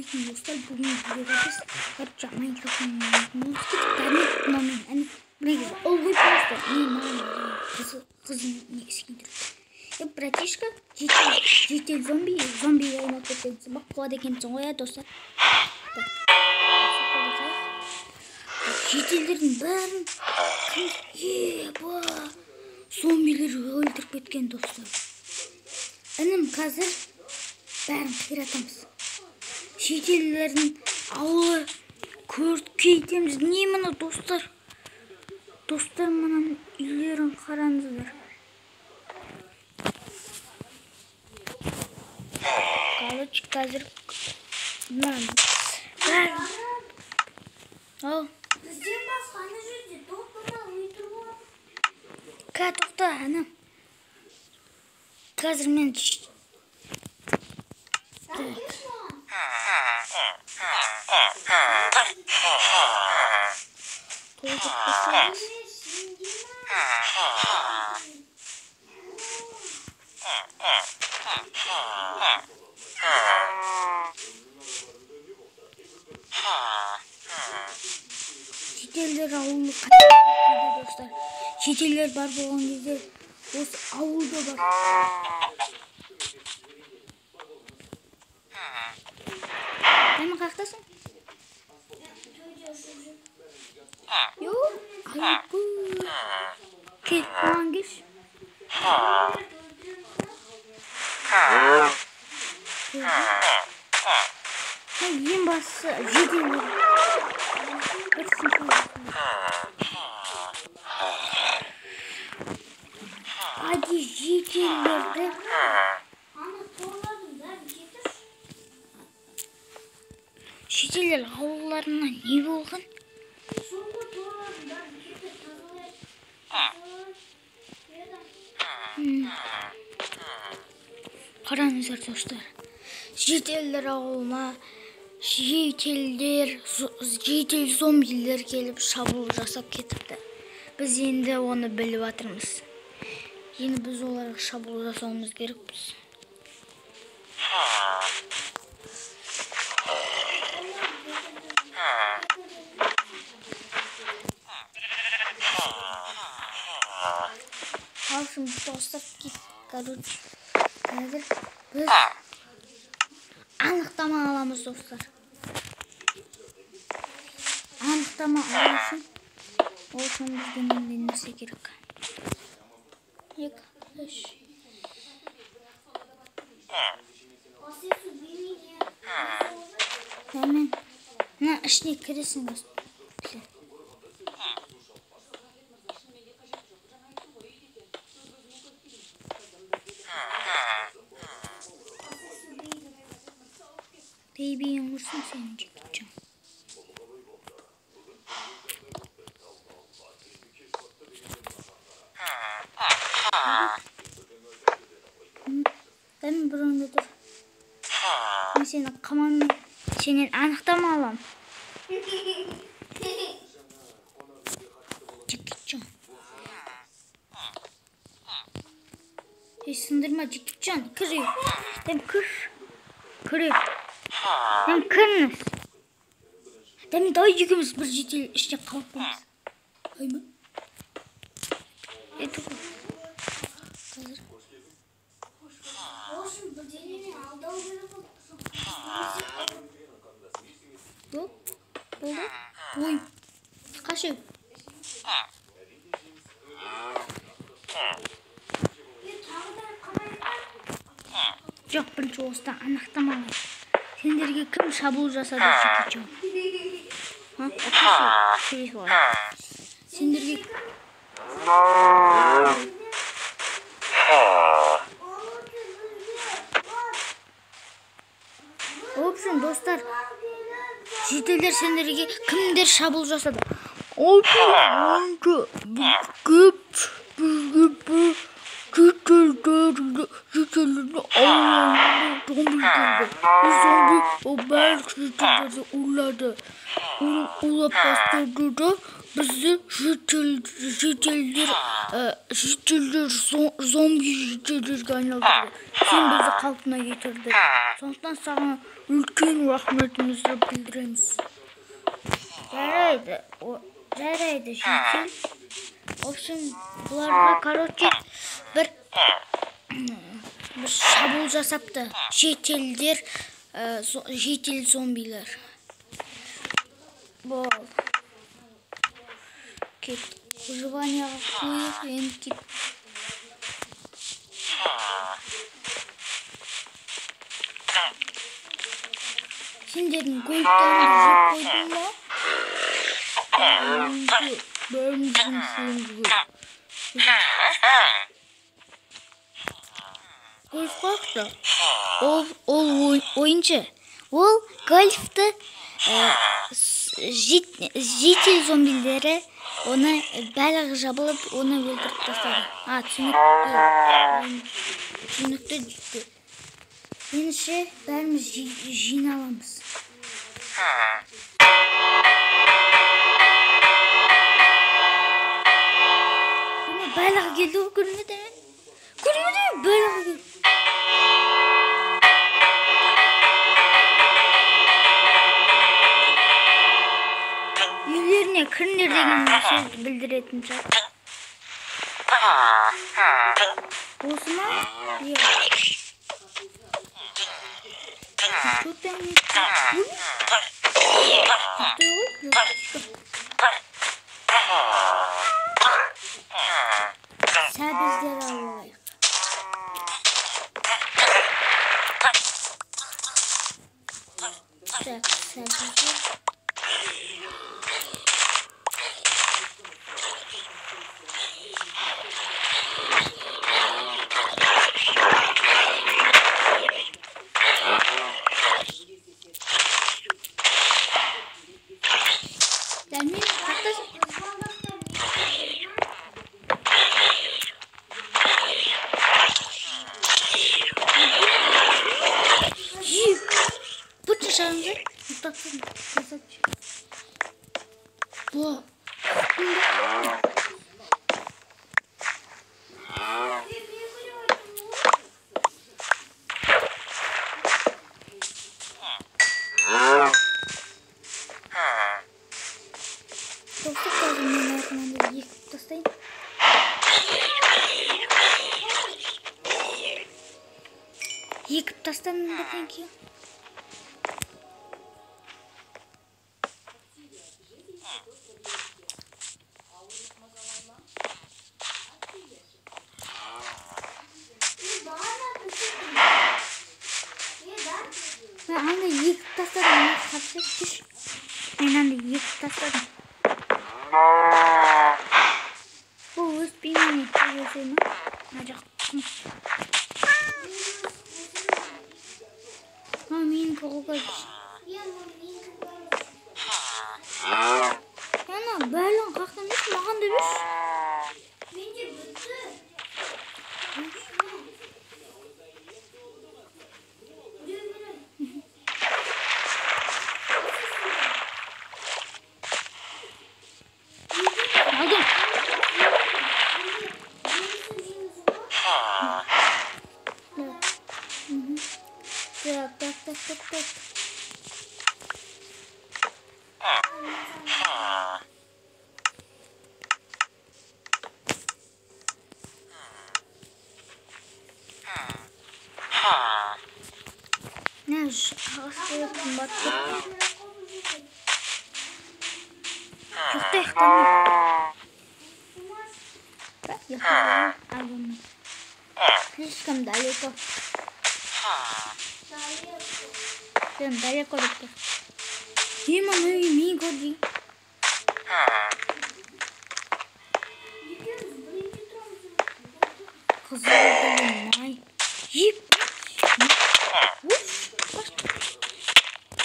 Ассалаумағалейкум достар, бүгінгі видеода біз короче Майнкрафт ойнайтын болдық. Мен ол ғой просто мен маған қызым не скиндірді. Братишка, житель зомби, зомби ойнап кеткенсің ба? Қуады екенсің ғой, достар. Жительдердің бәрін зомбилер өлтіріп кеткен достар. Інім қазір бәрін қиратамыз. Жительдердің ауылы көркейтеміз. Не мына достар? Достар, мынаның үйлерін қараңыздар. Короче, қазір мынаның бәрін. Ау. Бізден басқа ана жерде топ үй тұр ғой. Ка, тоқта, інім. Қазір мен Шетелдер ауылы достар. Шетелдер бар болған кезде осы ауылда бар. Әмін қаяқтасың? Yok. Ayıp. Кел, маған келші. Ең бастысы жителдер. Hadi жителдерді. Жителдер ауылдарына не болған? Қараңыздар достар. Жителдер ауылына жителдер, житель зомбилер келіп шабуыл жасап кетіпті. Біз енді оны біліп жатырмыз. Енді біз оларға шабуыл жасауымыз керекпіз. В общем, достар, короче, қазір біз анықтама аламыз, достар. Анықтама алу үшін, ол үшін бізге мынандай нәрсе керек. 2, 3. Мен мына ішіне кіресің, достар. Бейбиің құрсын сенің, Джекичан. Дәмін бір орында тұр. Мен сені қамамын, сенен анықтама алам. Джекичан. Ей, сындырма, Джекичан. Кір. Дәм, кір. Кір. Дәм, кіріңіз. Дәм, давай екеуміз бір житель ішіне қалып қоямыз. Ай ма? Қазір. Болды? Ой. Қашы. Жоқ, бірінші осыдан анықтама алайық. Сендерге кім шабуыл жасады, Джекичан? Сендерге... В общем, достар, жителдер сендерге кімдер шабуыл жасады? Жителдердің ауылына зомби келді. Зомби ол барлық жителдерді улады. Улап тастады да бізді жителдер зомби жителдерге айналдырды. Сен бізді қалпына келтірді. Сондықтан саған Үлкен рахметімізді білдіреміз. Жарайды, жарайды, житель. В общем, бұларға, короче, бір шабуыл жасапты. Жительдер, житель зомбилер. Болды. Кет. Выживанияға қойып, енді кет. Сендердің гольфтарыңды жеп қойдым ба? Бәріміздің шуымыз гольф. Гольф қаяқта? Ол ойыншы. Ол гольфті житель зомбилері оны бәліғ жабылып, оны өлтіріп тастады. А, түсінікті. Түсінікті. Ендеше бәріміз жиналамыз. Көрме, бәліғ келді ғой, көрмеді ме? Көрмеді ме? Бәліғ келді. Үйлеріне кіріңдер деген сөзді білдіретін шығар. Осы ма? Иә. Что там? Сәбіздер алайық. Так, сәбіздер. Достар, қазір мен аяғымды екіп тастайын. Екіп тастадым бірден кейін. Мен анда екіп тастадым, ана қарсы түш. Мен анда екіп тастадым. Бұл өспей ме? Өсе ме? Мына жақ. А, менікі ғой қазір. Ана, бәлін қақтан берші, маған да берші. Менде бітті. Алдым. Так, так, так, так, так. Не, ағаштар қымбат кетті. Ұйықтайық, Дамир. Ұйықтайық, слишком далеко. Сен далеко деп тұр. Ема, мен көрдім. Қызыл май. Еп.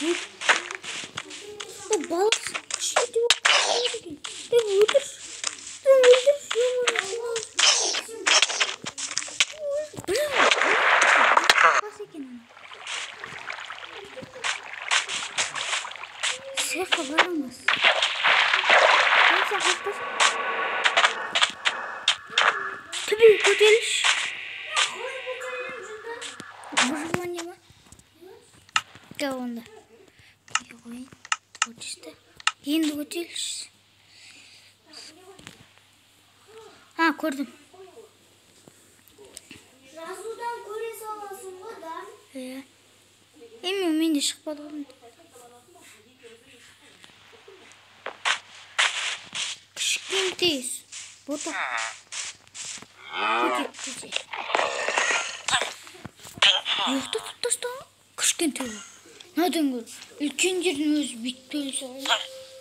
Еп. Бұл балық кішкентай болып кеткен екен. Ей, өлтір. Өлтір. Бас екен ана. Саяққа барамыз. Сен қақпасың. Төбеге көтерілші. Выживание ма? Кеттік онда. Қояйын. Творчество. Енді көтерілші. А, көрдім. Жазудан көре саласың ғой, да? Иә. Эми менде шықпады ғой. Кішкентай. Бота. Көте, көте. Ұйықтатып тастаған. Кішкентай бала. Мынадан гөрі үлкендердің өзі бүйтіп төлесе ғой.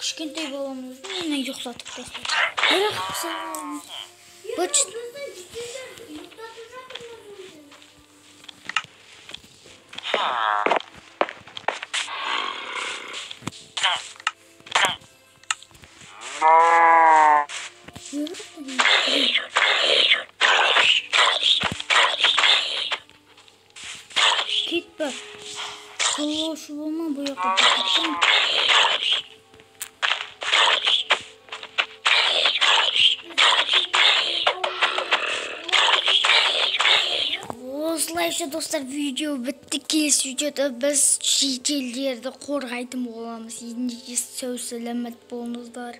Кішкентай баланың өзі мені ұйықтатып тастады. Бірақ мысалға Біздің үлкендер ұйықтатып жатырмыз өзі. Кетпе. Жолаушы болма, бұл жаққа кетсең. Осылайша, достар, видео бітті. Келесі видеода біз шетелдерді қорғайтын боламыз. Ендеше сау саламат болыңыздар.